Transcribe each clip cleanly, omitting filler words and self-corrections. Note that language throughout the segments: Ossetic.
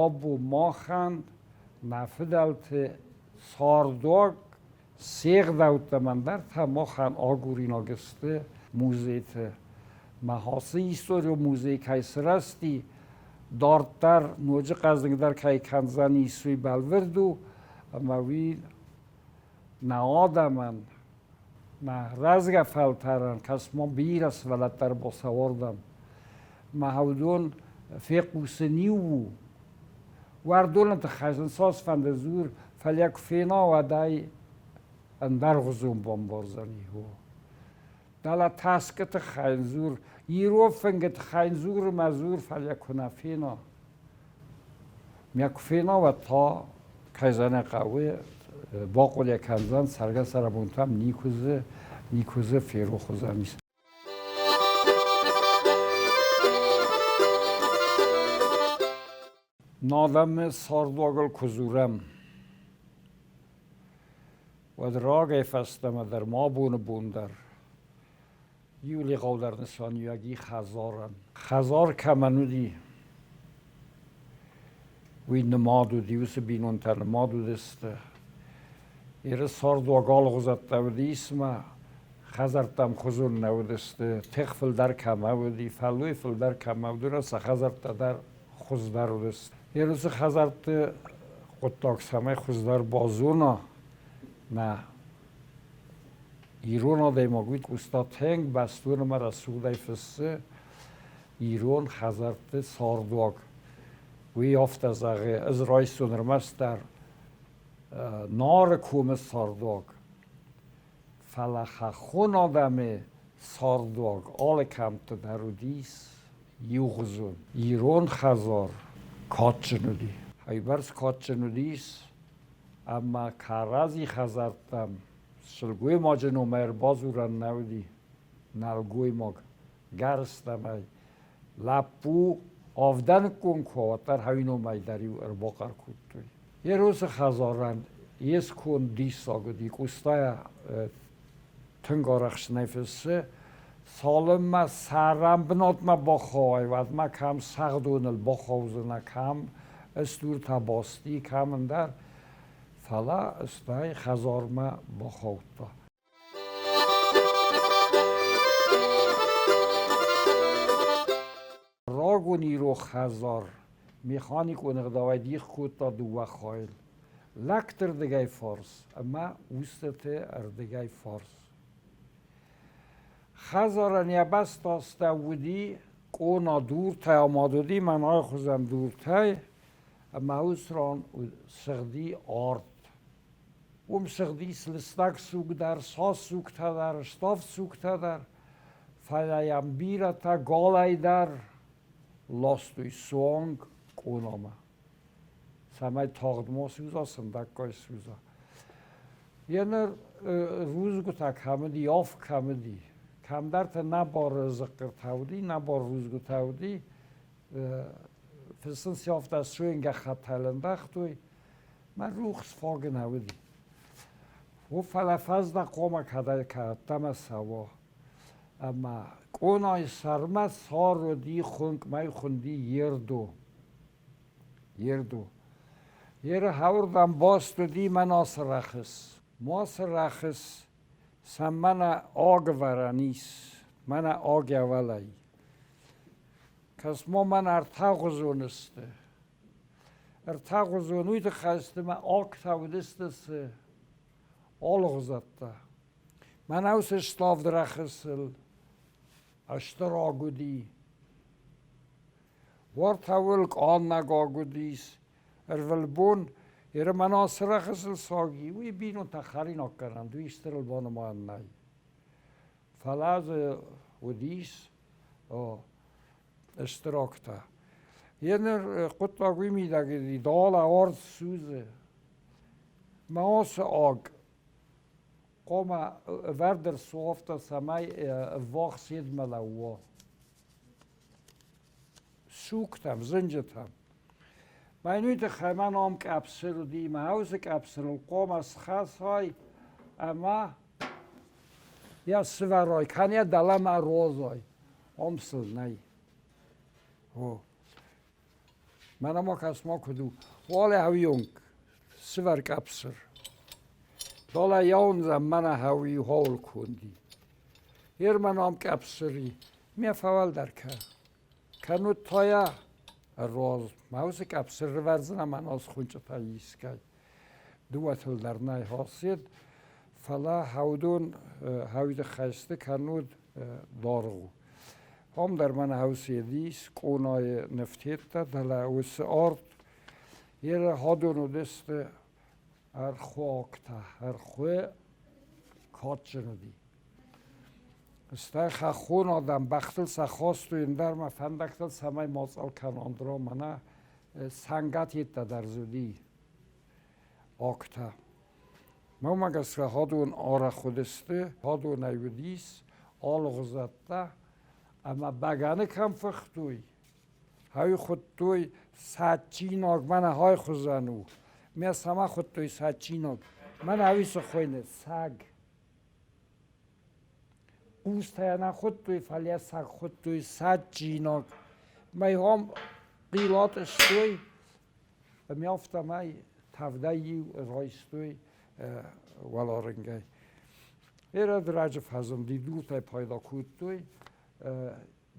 Абон махӕн нӕ фыдӕлты цардуаг се гъдӕуттӕм ӕндӕртӕ махӕн агуринаг сты музейты. Мӕ ацы историон музей кӕй сырӕзти, дарддӕр ноджы хъӕздыгдӕр кӕй кӕндзӕнис, уый бӕлвырд у, ӕмӕ уый нӕ адӕмӕн, нӕ рӕзгӕ фӕлтӕрӕн, кӕс-ма бирӕ сывӕллӕттӕ ӕрбацӕуы Мӕ уыдон фехъусын иу у. Уӕрдоны тыххӕй сын цасфӕнды дзур, фӕлӕ куы фена, уӕд ӕй ӕндӕргъуызон бамбардзӕни. Дӕлӕ таскы тыххӕй дзур, ирон фынгы тыххӕй дзур ӕмӕ дзур, фӕлӕ куы нӕ фена. Мӕ куы фена, уӕд та кӕй зӕгъын хъӕуы, бахъуыды кӕндзӕн, цӕргӕ-цӕрӕнбонтӕм никуы дзы, никуы дзы ферох уыдзӕнис. Адӕмы цардуагыл куы дзурӕм, уӕд рагӕй фӕстӕмӕ дӕр ма абоны бон дӕр иу егъаудӕр нысаниуӕг и хӕдзарӕн. Хӕдзар кӕмӕн уыди, уый нымад уыди, уыцы бинонтӕ нымад уыдысты. Иры цардуаг алыгъуызӕттӕ уыдис ӕмӕ хӕдзӕрттӕм хуызон нӕ уыдысты, тых фылдӕр кӕмӕ уыди, фӕллой фылдӕр кӕмӕ уыди, сӕ хӕдзӕрттӕ дӕр хуыздӕр уыдысты. Уыцы хӕдзӕртты хъуыддаг цӕмӕй хуыздӕр базона, нӕ ирон адӕймаг уый Къоста тынг бӕстон ӕмӕ рӕсугъдӕй фыссы ирон хӕдзӕртты цардуаг. Уый афтӕ зӕгъы, ӕз райстон ӕрмӕстдӕр Нары комы цардуаг, фӕлӕ хӕххон адӕмы цардуаг алы кӕмтты дӕр уыдис иугъуызон. Ирон хӕдзар кадджын уыди. Уыйбӕрц кадджын уыдис, ӕмӕ кӕрӕдзи хӕдзӕрттӕм сылгоймаджы номӕй ӕрбадзурӕн нӕ уыди, нӕлгоймаг гӕрзтӕмӕй. Лӕппу авдӕныккон куы уа, уӕддӕр хӕуи номӕй дӕр-иу ӕрбахъӕр кодтой. Еросы хӕдзарӕн йе сконд диссаг уыди. Къостайӕ тынг арӕхстнӕй фыссы, цалынмӕ цӕрӕн бынатмӕ бахауай, уӕдмӕ кӕм сӕгъдоныл бахаудзынӕ, кӕм стуртӕ басти, кӕм ӕндӕр, фӕлӕ стӕй хӕдзармӕ бахаудта. Рагон ирон хӕдзар механикон ӕгъдауӕй дих кодта дыууӕ хайыл: лӕгты рдыгӕй фарс ӕмӕ устыты ӕрдыгӕй фарс. Хӕдзарӕн йӕ бӕстастӕу уыди къона дуртӕй амад уыди мӕнӕй хуызӕн дуртӕй, ӕмӕ уыцы ран сыгъди арт. Уым сыгъдис лыстӕг суг дӕр, сас сугтӕ дӕр, ставд сугтӕ дӕр, фӕлӕ йӕм бирӕтӕ галӕй дӕр ластой суанг къонамӕ, цӕмӕй тагъд ма судза, сындӕггай судза. Еныр рудзгуытӕ кӕм уыди, аф кӕм уыди, кӕмдӕрты нӕ бар зыхъхъыртӕ уыди, нӕ бар рудзгуытӕ уыди, фыссынц афтӕ суин гӕххӕттӕ лӕндӕгътой, мӕ рухс фаг нӕ уыди. О, фӕлӕ фӕздӕг хъуамӕ кӕдӕй кӕддӕмӕ цӕуа. Ӕмӕ къонайы сӕрмӕ цар уыди хуынкъмӕ хуынди ердо. Ердо. Еры хауырдӕм баст уыди мӕн ацы рӕхыс. Мацы рӕхыс сӕм мӕнӕ агӕвӕрӕн ис, мӕнӕ агӕвӕлӕй. Кӕс-ма мӕн ӕртӕгъуызон сты. Ӕртӕгъуызон уый тыххӕй сты мӕ агтӕ уыдысты цы алыгъуызӕттӕ. Мӕнӕ уыцы ставд рӕхысыл стыр аг уыди. Уӕртӕ уыл къаннӕг аг уыдис. Ӕрвылбон Ерман ацы рӕхысыл саг и, уый бинонтӕ хӕринаг кӕнӕнт, уый стырыл банымайӕн нӕй. Фӕлӕ дзы уыдис стыр агтӕ. Еныр хъуыддаг уый мидӕг уыди, далӕ арт судзы. Мӕ ацы аг хъуамӕ ӕвӕрд ӕрцӕуа афтӕ, цӕмӕй ӕввахс йедмӕ лӕууа. Сугтӕм, зынджытӕм. Мӕн уый тыххӕй мӕ ном къӕпсыр уыди, мӕ уыцы къӕпсырыл хъуамӕ схӕцай ӕмӕ йӕ сывӕрой, кӕнӕ дӕлӕмӕ розой. Ом сыл нӕй. О. Мӕнӕ ма кӕс ма куыд у. Уалӕ хауионг, сывӕр къӕпсыр. Далӕ яундзӕн мӕнӕ хауи хаул конди. Ер мӕн ам къӕпсыри, ме фӕуӕлдӕр кӕ. Кӕнут та йӕ роз. Мӕ уыцы къӕпсыр рывӕрдзынӕ мӕн аз хуынчъытӕ искӕй. Дыууӕтыл дӕр нӕй хасед, фӕлӕ хӕудон хауиды хӕсты кӕннод даргъ у. Ам дӕр мӕнӕ хауседис, къонайы ныфтеттӕ, дӕлӕ уыцы арт. Ерӕ хадон уыдысты ӕрхуагтӕ, ӕрхуы кадджын уыди. Стӕй хӕххон адӕм бӕхтыл сӕ хастой ӕндӕрмӕ фӕндӕгтыл, цӕмӕй мацъал кӕнон мӕнӕ цӕнгӕтеттӕ дӕр дзы уыди агтӕ. Мӕнмӕ гӕсгӕ хӕдон арӕх уыдысты, хӕдонӕй уыдис алыгъуызӕттӕ ӕмӕ бӕгӕны кӕм фыхтой, ӕй хуыдтой садджинаг, мӕнӕ хай хуызӕн у. Ме цӕмӕ хуыдтой садджинаг? Мӕнӕ уый цы хуыйны? Саг. Хъустӕ нӕ хуыдтой, фӕлӕ саг хуыдтой садджинаг. Мӕ хъилат стой, ӕмӕ афтӕмӕй тӕвдӕй-иу райстой уӕларынгӕй. Ирӕд раджы фӕзынди, дуртӕй пайда кодтой.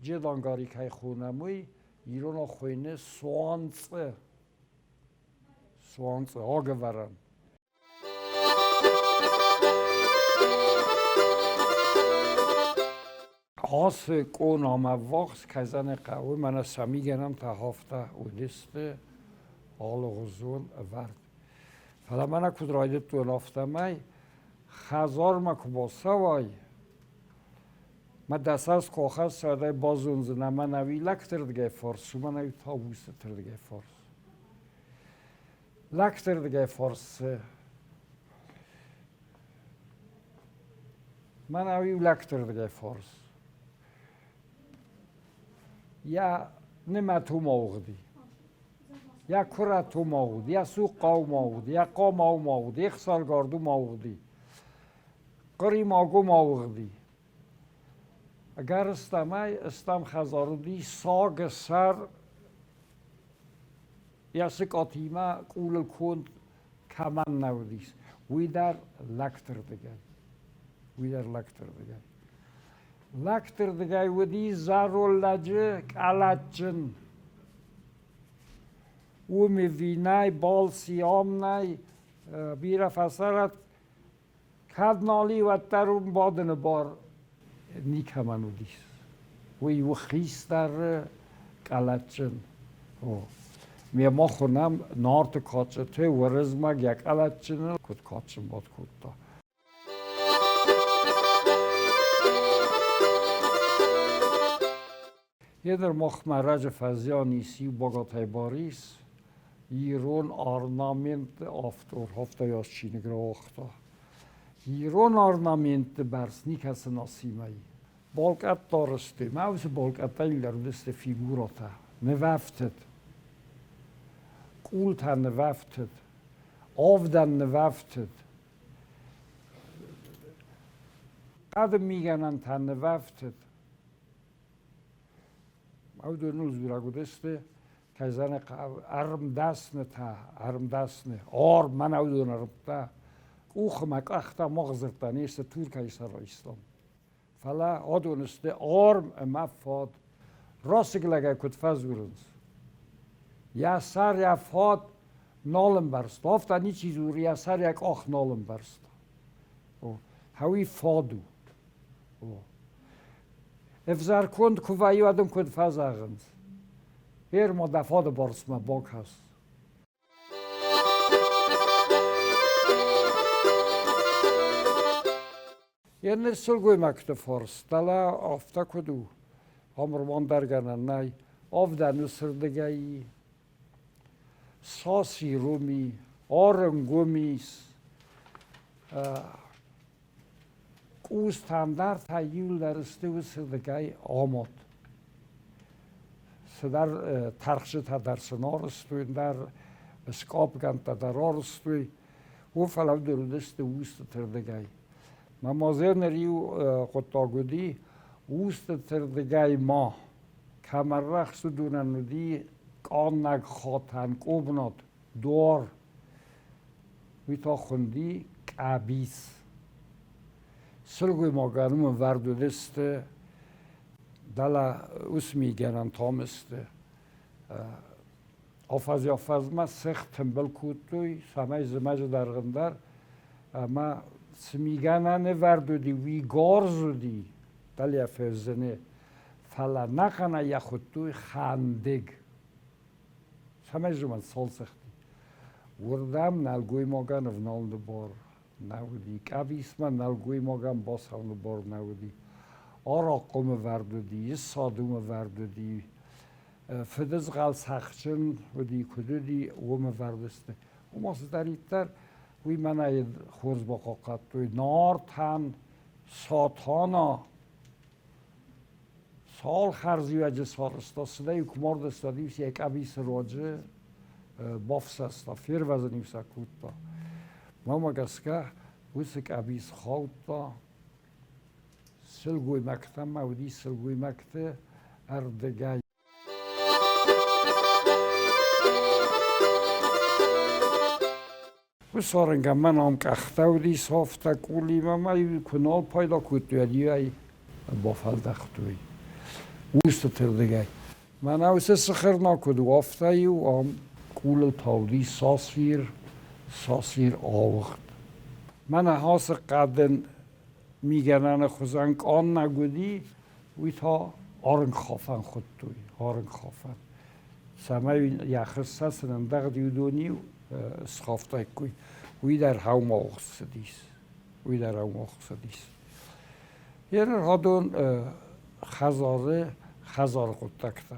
Джедангари кӕй хонӕм, уый иронау хуыйны суанцъы. Суанцъы агӕвӕрӕн. Ацы къонамӕ ӕввахс кӕй хъӕуы, мӕнӕ сӕ мигӕнӕнтӕ хафта уыдысты алыгъуызон ӕвӕрд. Фӕлӕ мӕнӕ куыд райдыдтон, афтӕмӕй хӕдзармӕ куы бацӕуай, мӕ дӕ сӕр куы ахӕссай, базондзынӕ, мӕнӕ уый лӕгтырдыгӕй фарс у, мӕнӕ уый та усытырдыгӕй фарс. Лӕгтырдыгӕй фарсы. Мӕнӕ уый лӕгтырдыгӕй фарс. Йӕ нымӕт уым ауыгъди. Йӕ куырӕт уым ауыгъд, йӕ цухъхъа уым ауыгъд, йӕ хъама уым ауыгъд, йе хсаргард уым ауыгъди. Хъыримаг уым ауыгъди. Ӕгӕрыстӕмӕй, стӕм хӕдзар уыди сагы сӕр йӕ сыкъатимӕ къулыл конд кӕмӕн нӕ уыдис, уый дӕр лӕгтырдыгӕй. Уый дӕр лӕгтырдыгӕй. Лӕгтырдыгӕй уыди зӕронд лӕджы къӕлӕтджын. Уым ӕви нӕй, балци ам нӕй, бирӕ фӕцӕрӕд, Кӕд нал и, уӕддӕр уым бадыны бар никӕмӕн уыдис. Уый у хистӕры къӕлӕтджын. О, мемӕ хуынӕм Нарты кадджыты Уырызмӕг йӕ къӕлӕтджыныл куыд кадджын бад кодта. Йе махмӕ раджы фӕзиан ис иу Багатӕй Барис, ирон орнаментты автор, афтӕ чиныг рауагъта. Ирон орнаментты бӕрц никӕцы нациимӕ и. Балкъӕттӕ рысты, мӕ уыцы балкъӕттӕй лӕрдысты фигурӕтӕ, нывӕфтыд, къултӕ нывӕфтыд, авдӕн нывӕфтыд. Хъӕды мигӕнӕнтӕ нывӕфтыд. Уыдоныл дзурӕг уыдысты, кӕй зӕгъын ӕрмдӕснытӕ, ӕрмдӕсны, ор, мӕнӕ уыдон ӕрмттӕ, къухы мӕ къӕхтӕ мах дзырдта, не сты Туркӕй сӕ райстам. Фӕлӕ адон сты арм ӕмӕ фад. Расыг лӕгӕй куыд фӕдзурынц. Йӕ сӕр йӕ фад нал ӕмбӕрста, афтӕ ничи дзуры, йӕ сӕр йӕ къах нал ӕмбӕрста. О, хауи фад у. О. Ӕвзӕр конд куы вӕййы, уӕд ын куыд фӕзӕгъынц? Ерма дӕ фады бӕрцмӕ бакӕс. Йе ныр сылгоймӕгты фарс, дӕлӕ афтӕ куыд у, ам ӕрбамбаргӕнӕн нӕй, авдӕны сырдыгӕй цас иром и, арынгом ис, Къустӕм дӕр та иуылдӕр сты уыцырдыгӕй омот. Цыдӕр тӕрхджытӕ дӕр сын арызтой, ӕндӕр скъапгӕндтӕ дӕр арызтой. Уым фӕлӕ уыдон уыдысты устытырдыгӕй. Мӕ ма дзы ныр иу хъуыддаг уыди, устытырдыгӕй ма кӕм ӕррӕхст, уыдонӕн уыди. къаннӕг хатӕн, къобнат, дуар. Уый та хуынди къӕбиц. Сылгоймагӕн уым ӕвӕрд уыдысты дӕлӕ уыцы мигӕнӕн тамысты. Афӕдзӕй-афӕдзмӕ цех тымбыл кодтой, цӕмӕй зымӕджы дӕргъын дӕр ӕмӕ цы мигӕнӕн ӕвӕрд уыди, уый горз уыди, дӕлӕ фӕзыны, фӕлӕ нӕхъӕнӕй йӕ хуыдтой хӕндыг. Цӕмӕй зымӕг цалцӕгти. Уырдӕм нӕлгоймагӕн ӕвналыны бар нӕ уыди, къӕбицмӕ нӕлгоймагӕн бацӕуыны бар нӕ уыди. Арахъхъ уым ӕвӕрд уыди, ссад уым ӕвӕрд уыди, фыдызгъӕл цӕхджын уыди, куыд уыди, уым ӕвӕрд сты. Уымӕ цыдӕриддӕр, уый мӕнӕй хорз бахъахъхъӕдтой. Нартӕн Сатана цал хӕрзиуӕджы сарӕзта, цыдӕй куы мардысты, уӕд-иу сӕ йӕ къӕбицы руаджы бафсӕста, фервӕзын-иу сӕ кодта. Мӕнмӕ гӕсгӕ, уыцы къӕбиц хаудта сылгоймӕгтӕм ма уыди сылгоймӕгты ӕрдыгӕй. Уыцы арынгӕн мӕн ам къӕхтӕ уыди сӕфтӕ къулимӕ ма куы нал пайда кодтой, уӕд-иу бафӕлдӕхтой устыты рдыгӕй. Мӕнӕ уыцы сыхырна куыд у, афтӕ-иу ам къулыл та уыди сасир, сасир ауыгъд. Мӕнӕ ацы хъӕдын мигӕнӕны хуызӕн къаннӕг уыди, уый та арынгхафӕн хуыдтой, арынгхафӕн. Цӕмӕй йӕ хыссӕ сын ӕндӕгъди, уыдон-иу схафтаиккой. Уый дӕр хъӕумӕ цыдис. Уый дӕр хъӕумӕ цыдис. Йе ргъӕдон хӕдзары хӕдзары хъуыддӕгтӕ.